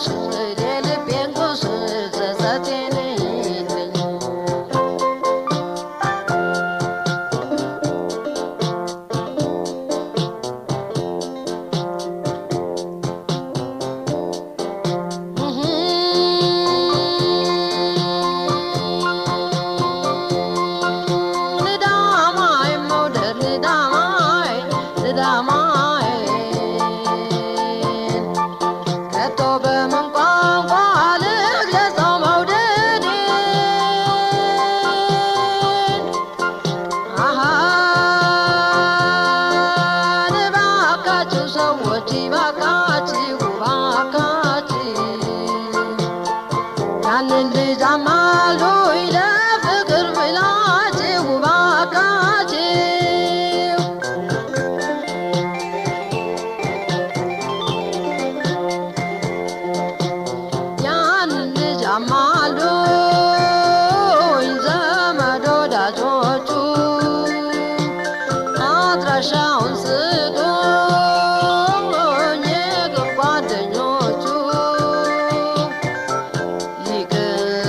ቁስል የልቤን ቁስል ጸጸቴን ይልኝ። ንዳማይ መውደድ ንዳማይ ንዳማይ ከቶ በምን ቋንቋ ልግለጸው መውደዴን? አሃ እባካችሁ ሰዎች እባካችሁ እባካችሁ ያንን ልጅ አማልዱኝ ለፍቅር ብላችሁ እባካችሁ። ያንን ልጅ አማልዱኝ ዘመድ ወዳጆቹ አድራሻውን ስጡኝ የቅርብ ጓደኞቹ። ይቅር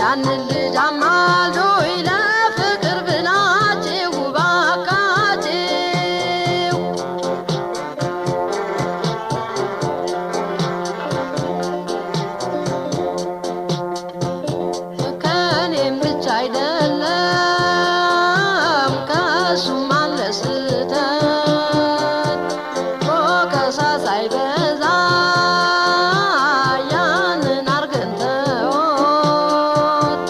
ያንን ልጅ አማልዶ ለፍቅር ብላችሁ ባካችሁ። ከእኔም ብቻ አይደለም ከእሱም አለ ስህተት፣ ወቀሳ ሳይበዛ ያንን አርገን ተወት።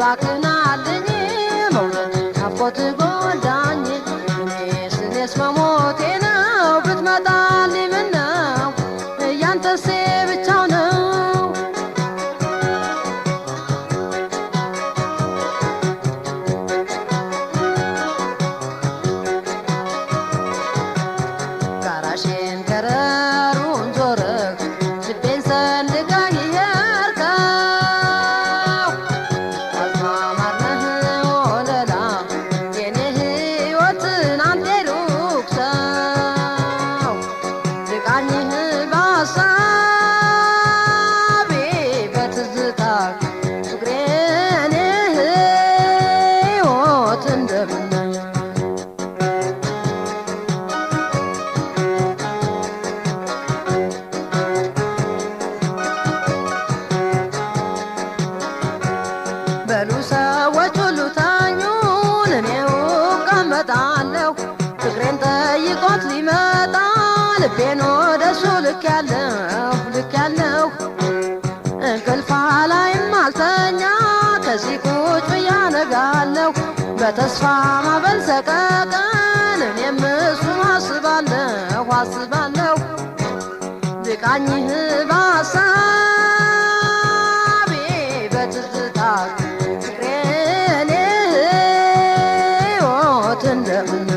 እባክህ ናልኝ መውደድ ናፍቆት ጎዳኝ። እኔስ እኔስ መሞቴ ነው ብትመጣልኝ ምነው ያንተሴ ብቻው ነው። ጋራሽን ከረሩን ዞረህ ልቤን ሰንቀህ የሄድከው አዝማማር ነህ ወለላ የኔ ሕይወትን አንተ የሩቅ ሰው ልቃኝህ በሀሳቤ በትዝታ ፍቅሬን ሕይወት እንደምን በሉ ሰዎች ሁሉ ተኙን፣ እኔው እቀመጣለሁ። ፍቅሬን ጠይቆት ሊመጣ ልቤን ወደሱ ልኬያለሁ ልኬያለሁ። እንቅልፍ ላይም አልተኛ ከዚህ ቁጭ ብዬ አነጋለሁ። በተስፋ ማበል ሰቀቀን እኔም እሱን አስባለሁ አስባለሁ። ልቃኝህ በሀሳቤ በትዝታ ፍቅሬን ሕይወት እንደምን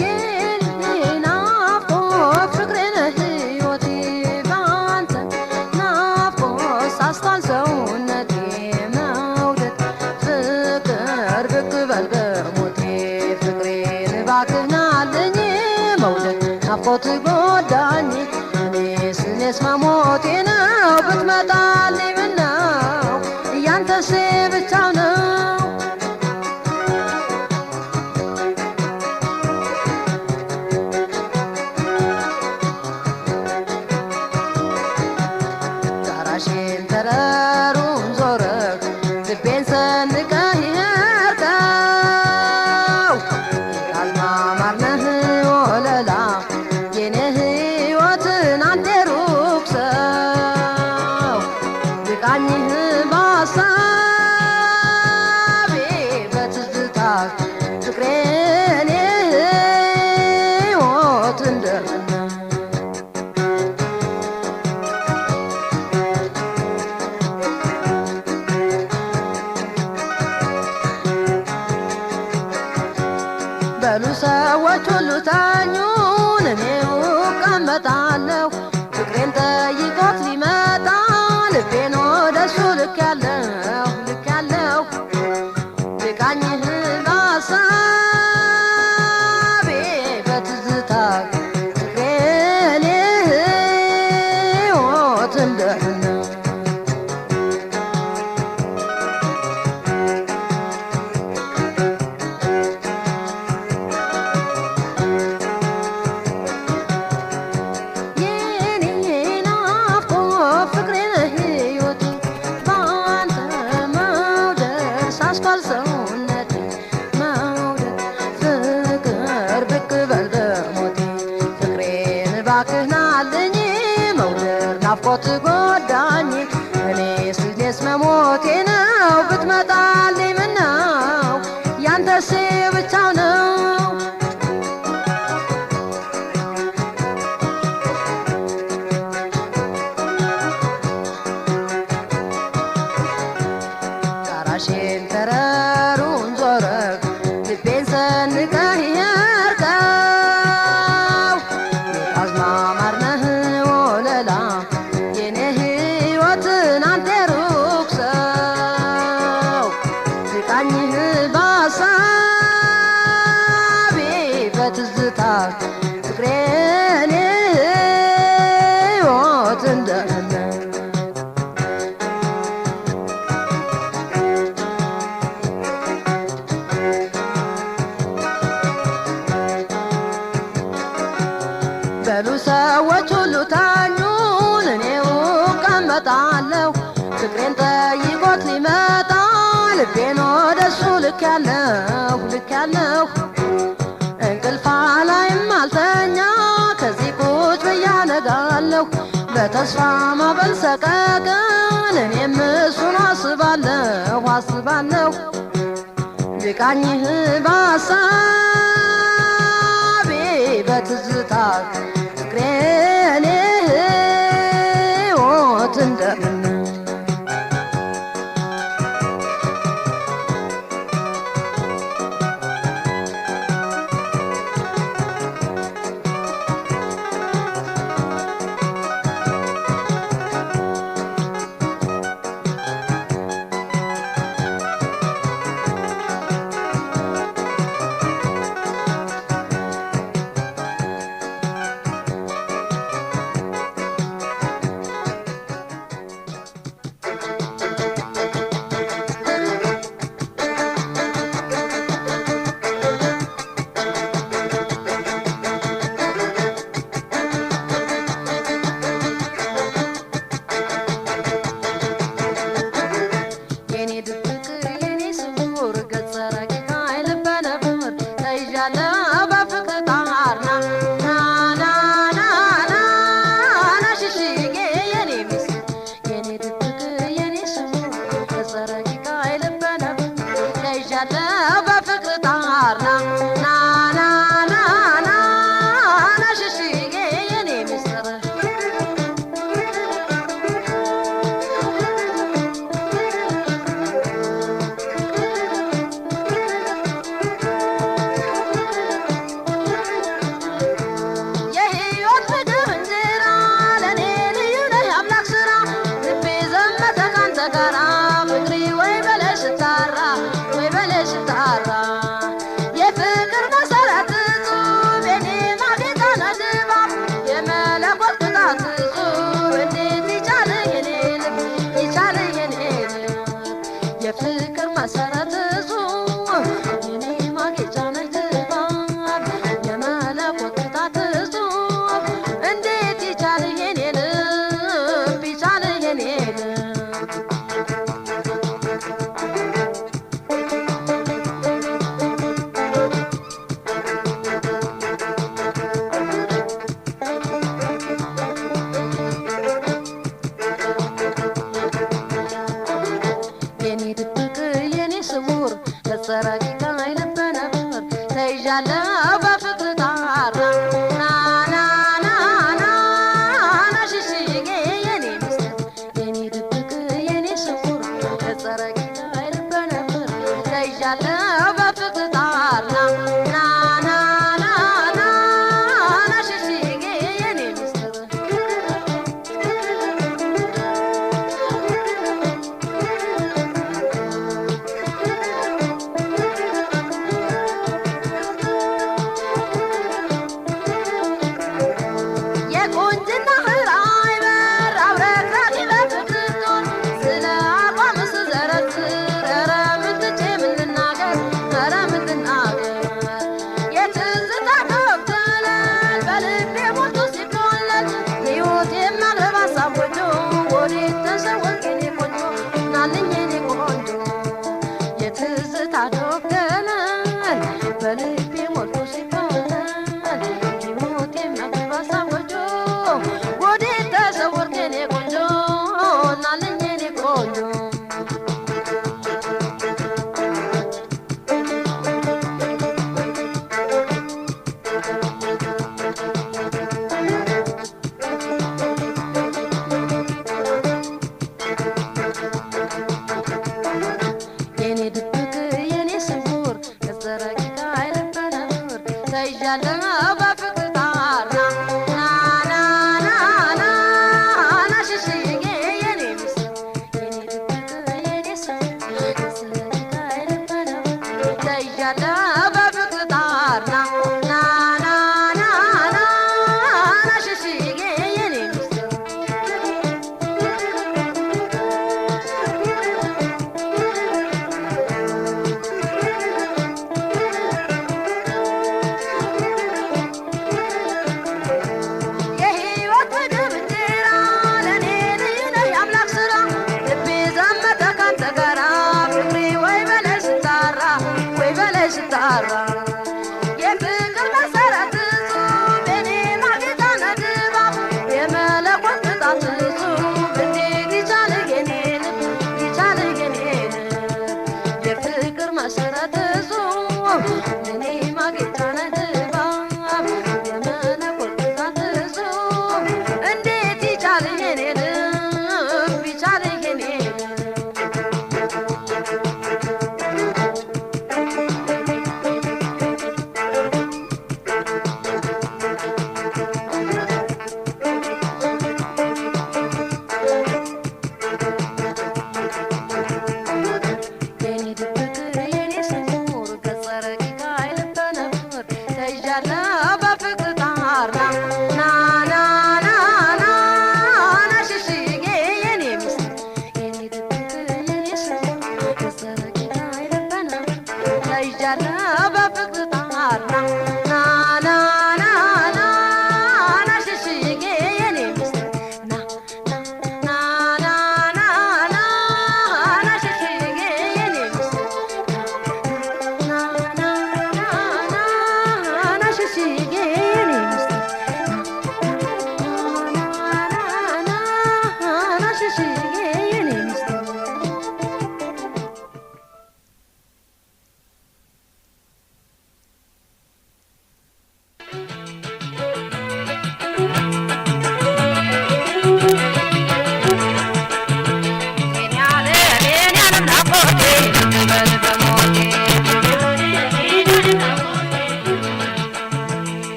የኔ ናፍቆት ፍቅሬን ሕይወቴ ባንተ ናፍቆት ሳስቷል ሰውነቴ መውደድ ፍቅር ብቅ በል በሞቴ ፍቅሬን እባክህ ናልኝ መውደድ ናፍቆት ጎዳኝ። እኔስ እኔስ መሞቴ ነው ብትመጣልኝ ምነው ያንተሴ ብቻው ነው። ጋራሽን ተረሩን ዞረህ ልቤን ሰንቀህ የሄድከው የአዝማማር ነህ ወለላ የኔ ሕይወትን አንተ የሩቅ ሰው ልቃኝህ በሀሳቤ በትዝታ ፍቅሬን ሕይወት እንደምን በሉ ሰዎች ሁሉ ተኙን፣ እኔው እቀመጣለሁ። ፍቅሬን ጠይቆት ሊመጣ ልቤን ወደሱ ልኬያለሁ ልኬያለሁ። ልቃኝህ በሀሳቤ በትዝታ ፍቅሬን ሕይወት እንደምን የኔ ናፍቆት ፍቅሬን ሕይወቴ ባንተ መውደድ ሳስቷል ሰውነቴ መውደድ ፍቅር ብቅ በል በሞቴ ፍቅሬን እባክህ ናልኝ መውደድ ናፍቆት ጎዳኝ። እኔስ እኔስ መሞቴ ነው ብትመጣልኝ ምነው ያንተሴ ብቻው ነው። ጋራሽን ተረሩን ዞረህ ልቤን ሰንቀህ የሄድከው የአዝማማር ነህ ወለላ የኔ ሕይወትን አንተ የሩቅ ሰው ልቃኝህ በሀሳቤ በትዝታ ፍቅሬን ሕይወት እንደምን በሉ ሰዎች ሁሉ ታኙን፣ እኔው እቀመጣለሁ። እቀመጣለሁ ፍቅሬን ጠይቆት ሊመጣ ልቤን ወደሱ ልኬያለሁ ልኬያለሁ እንቅልፍ ላይም አልተኛ ከዚህ ቁጭ ብዬ አነጋለሁ በተስፋ ማዕበል ሰቀቀን እኔም እሱን አስባለሁ አስባለሁ ልቃኝህ በሀሳቤ በትዝታ ፍቅሬን ሕይወት እንደምን የኔ ድብቅ የኔ ስውር ገጸ ረቂቅ ልበ ነብር ተይዣለሁ በፍቅር ጣርና ና ና ና ና ና ሽሽጌ የኔ ሚስጥር የኔ ድብቅ የኔ ስውር ገጸ ረቂቅ ልበ ነብር ተይዣለሁ በፍቅር ጣርና ና ና ና ና ና ሽሽጌ የኔ ሚስጥር የሕይወት ምግብ እንጀራ ለእኔ ልዩ ነህ የአምላክ ስራ ልቤ ዘመተ ካንተ ጋራ ፍቅሪ ወይ በለሽ ስታራ ወይ በለሽ ስታራ የፍቅር መሰረት እጹብ የኔ ማጌጫ ነህ ድባብ የመለኮት ቅጣት እጹብ እንዴት ይቻል የኔ ልብ ይቻል የኔ ልብ የፍቅር መሰረት እጹብ የኔ ማጌጫ ነህ ድባብ የመለኮት ቅጣት እጹብ እንዴት ይቻል የኔ ልብ ይቻል የኔ ልብ የኔ ድብቅ የኔ ስውር ገጸ ረቂቅ ልበ ነብር ተይዣለሁ በፍቅር ጣራ ና ና ና ና ና ሽሽጌ የኔ ሚስጥር የኔ ድብቅ የኔ ስውር ገጸ ረቂቅ ልበ ነብር ተይዣለሁ በፍቅር ጣራ ና ና ና ና ና ሽሽጌ የኔ ሚስጥር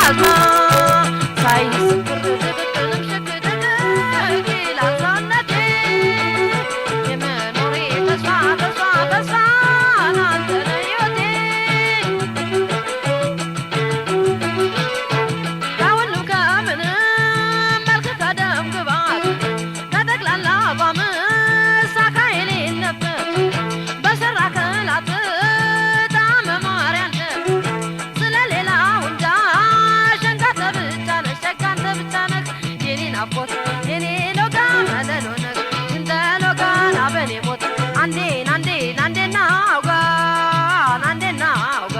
አዝማ ሳይ ስብር ድቅቅንም ሽክ ድቅቅ ይላል ሰውነቴ የመኖሬ ተስፋ ተስፋ ተስፋ አንተ ነህ ሕይወቴ። ከሁሉም ከምንም መልክ ከደም ግባት ከጠቅላላ አቋም ሳካ የሌለበት በሰራ ከላት ጣዕመ ማርያም ስለሌላው እንጃ ሸንጋ አንተ ብቻ ነህ ሸጋ አንተ ብቻ ነህ የኔ ናፍቆት የኔ ሎጋ መለሎ ነህ ሽንተ ሎጋ ና በኔ ሞት አንዴን አንዴን አንዴና አውጋ አንዴና አውጋ።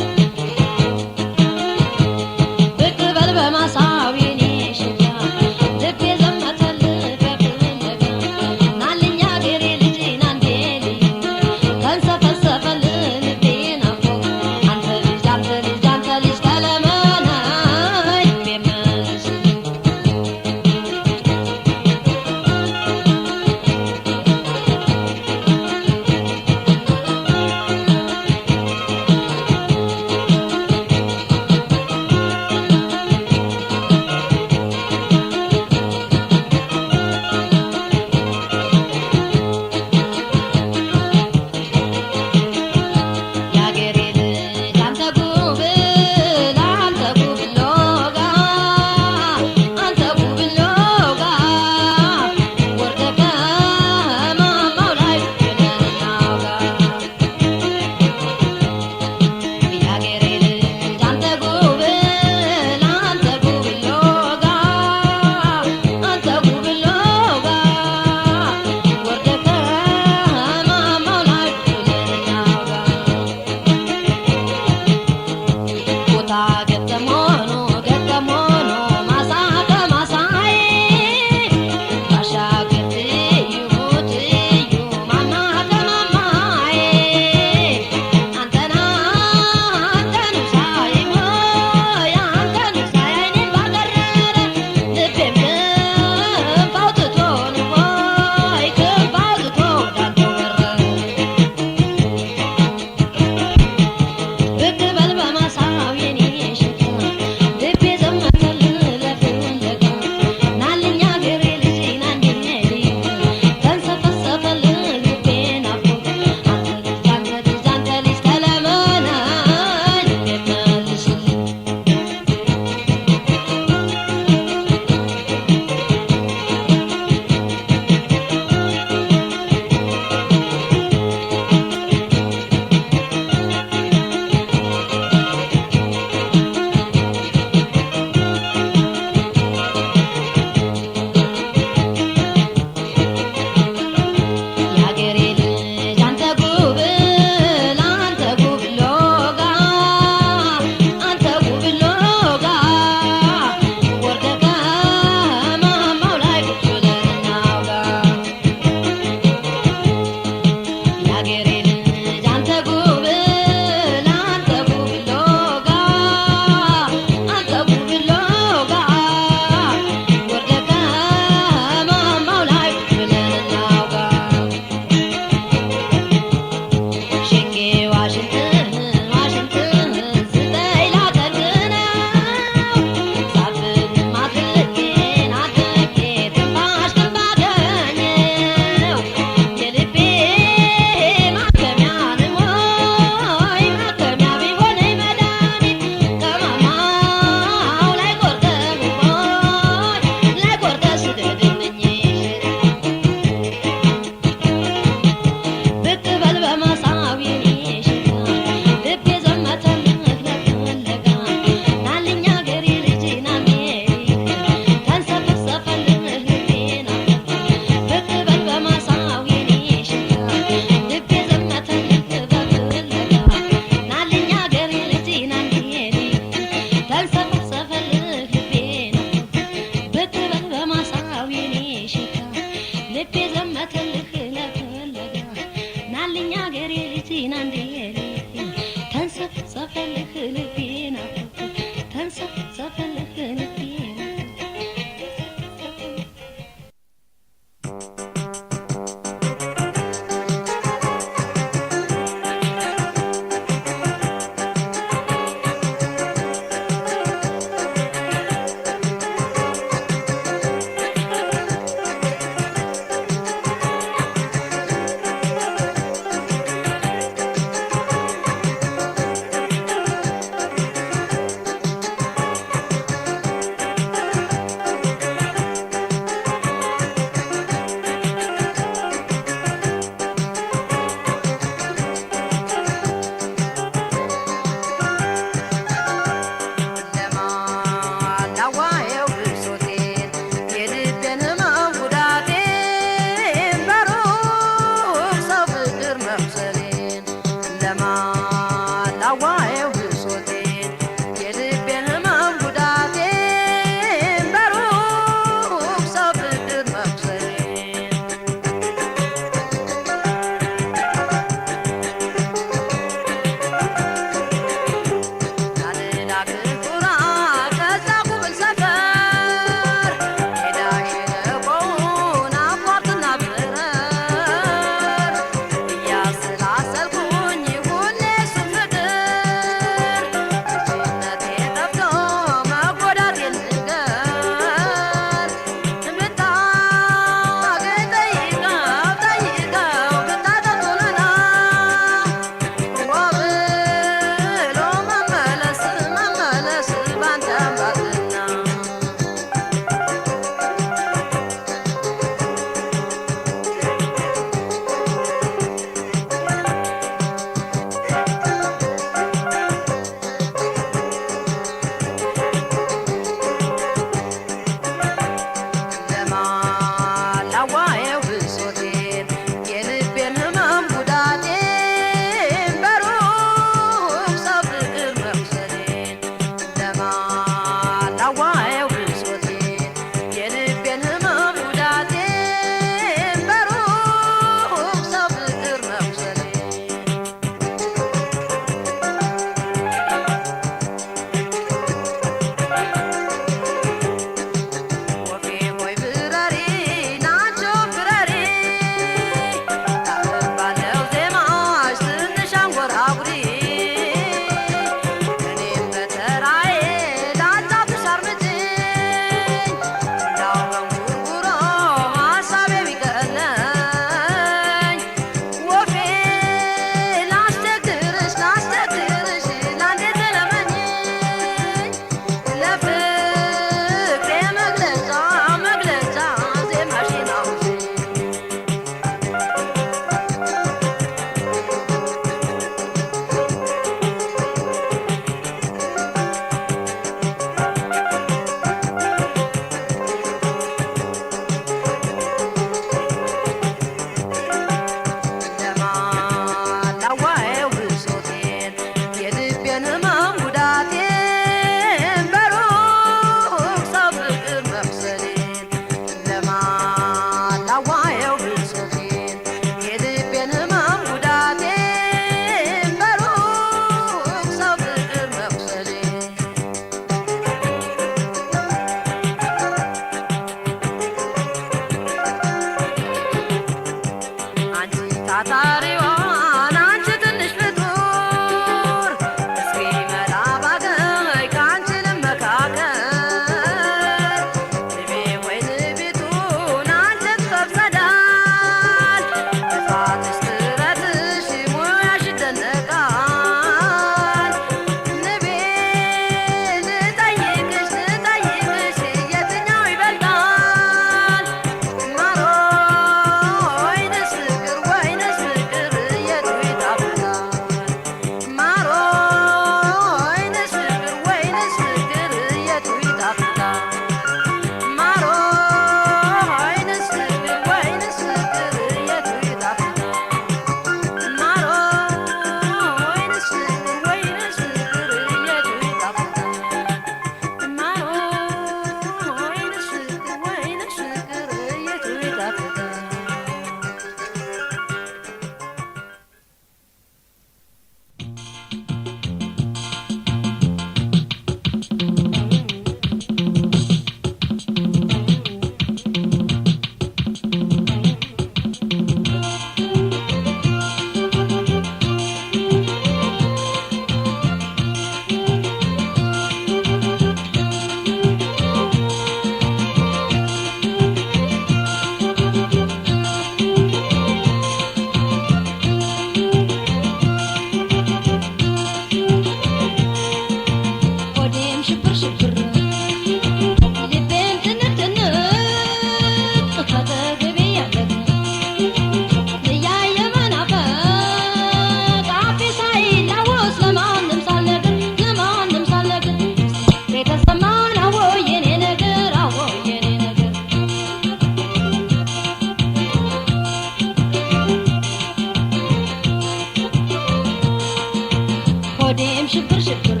ሽብር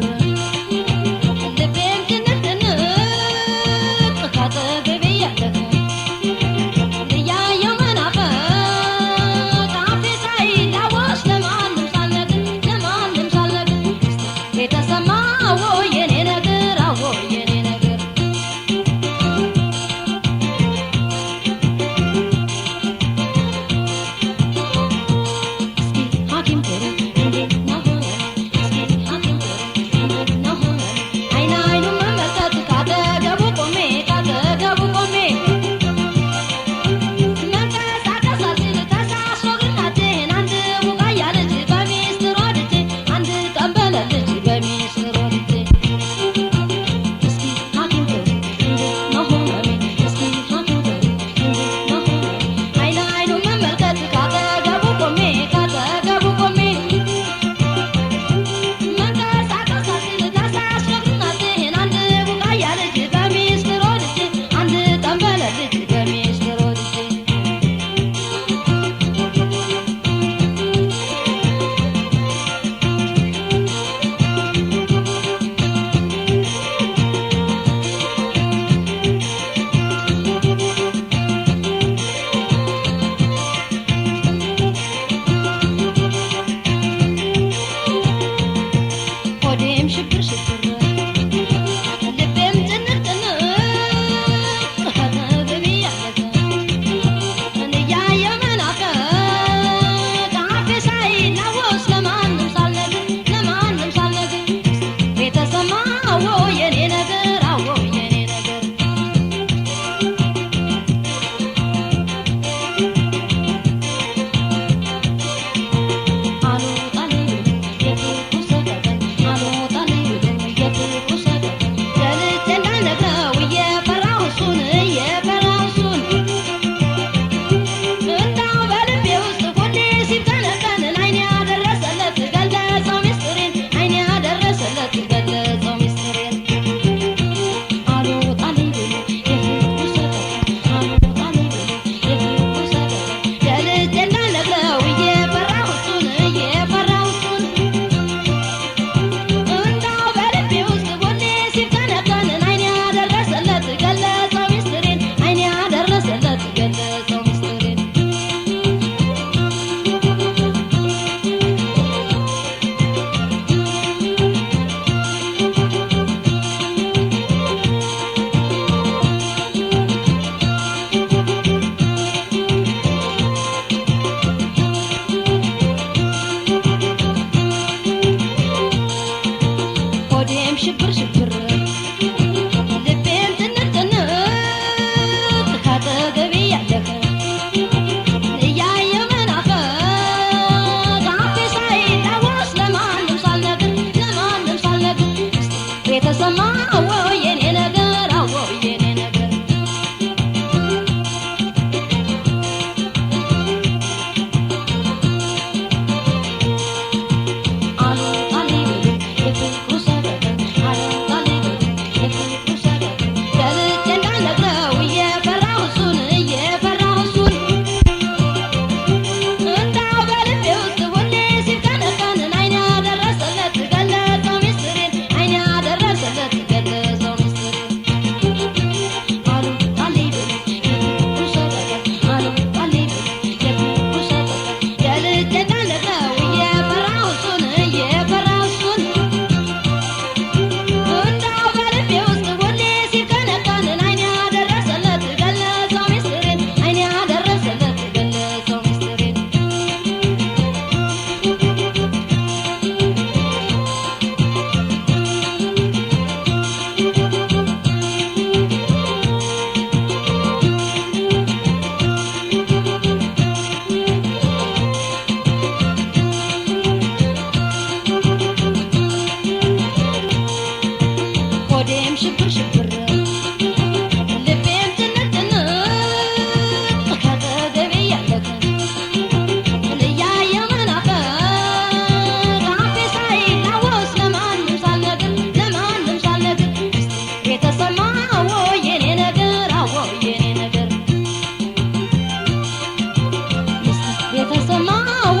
ልቤም ጭንቅ ጭንቅ ካጠገቤ ያለህ እያየሁ መናፈቅ አፌ ሳይላወስ ለማንም ሳልነግር ለማንም ሳልነግር የተሰማ አዎ የኔ ነገር አዎ የኔ ነገር። እስኪ ሐኪም ጥሩ እንዴት ነው ህመሜ? እስኪ ሐኪም ጥሩ እንዴት ነው ህመሜ? አይን አይኑን መመልከት ካጠገቡ ቆሜ ካጠገቡ ቆሜ መንቀሳቀስ አልችል ተሳስሮ እግርና እጄን አንድ ቡቃያ ልጅ በሚስጥር ወድጄ አንድ ጠንበለል ልጅ በሚስጥር ወድጄ። እስኪ ሐኪም ጥሩ እንዴት ነው ህመሜ? እስኪ ሐኪም ጥሩ እንዴት ነው ህመሜ? አይን አይኑን መመልከት ካጠገቡ ቆሜ ካጠገቡ ቆሜ መንቀሳቀስ አልችል ተሳስሮ እግርና እጄን አንድ ቡቃያ ልጅ በሚስጥር ወድጄ አንድ ጠንበለል ልጅ በሚስጥር ወድጄ። ሆዴም ሽብር ሽብር ልቤም ጭንቅ ጭንቅ ካጠገቤ ያለህ እያየሁ መናፈቅ አፌ ሳይላወስ ለማንም ሳልነግር ለማንም ሳልነግር የተሰማ አዎ የኔ ነገር አዎ የኔ ነገር። አልወጣልኝ ብሎ የፍቅሩ ሰቀቀን አልወጣልኝ ብሎ የፍቅሩ ሰቀቀን ገልጬ እንዳልነግረው እየፈራሁ እሱን እየፈራሁ እሱን እንዳው በልቤ ውስጥ ሁሌ ሲብጠነጠን ዓይኔ ያደረሰለት ገለጸው ምስጢሬን ዓይኔ ያደረሰለት ገለጸው ምስጢሬን። አልወጣልኝ ብሎ የፍቅሩ ሰቀቀን አልወጣልኝ ብሎ የፍቅሩ ሰቀቀን ገልጬ እንዳልነግረው እየፈራሁ እሱን እየፈራሁ እሱን እንዳው በልቤ ውስጥ ሁሌ ሲብጠነጠን ዓይኔ ያደረሰለት ገለጸው ምስጢሬን ዓይኔ ያደረሰለት ገለጸው ምስጢሬን። ሆዴም ሽብር ሽብር ልቤም ጭንቅ ጭንቅ ካጠገቤ ያለህ እያየሁ መናፈቅ አፌ ሳይላወስ ለማንም ሳልነግር ለማንም ሳልነግር የተሰማ አዎ የኔ ነገር አዎ የኔ ነገር። አልወጣልኝ ብሎ የፍቅሩ ሰቀቀን አልወጣልኝ ብሎ የፍቅሩ ሰቀቀን ገልጬ እንዳልነግረው እየፈራሁ እሱን እየፈራሁ እሱን እንዳው በልቤ ውስጥ ሁሌ ሲብጠነጠን ዓይኔ ያደረሰለት ገለጸው ምስጢሬን ዓይኔ ያደረሰለት ገለጸው ምስጢሬን። አልወጣልኝ ብሎ የፍቅሩ ሰቀቀን አልወጣልኝ ብሎ የፍቅሩ ሰቀቀን ገልጬ እንዳልነግረው እየፈራሁ እሱን እየፈራሁ እሱን እንዳው በልቤ ውስጥ ሁሌ ሲብጠነጠን ዓይኔ ያደረሰለት ገለጸው ምስጢሬን ዓይኔ ያደረሰለት ገለጸው ምስጢሬን። ሆዴም ሽብር ሽብር ልቤም ጭንቅ ጭንቅ ካጠገቤ ያለህ እያየሁ መናፈቅ አፌ ሳይላወስ ለማንም ሳልነግር ለማንም ሳልነግር የተሰማ አዎ የኔ ነገር አዎ የኔ ነገር የተሰማ አዎ።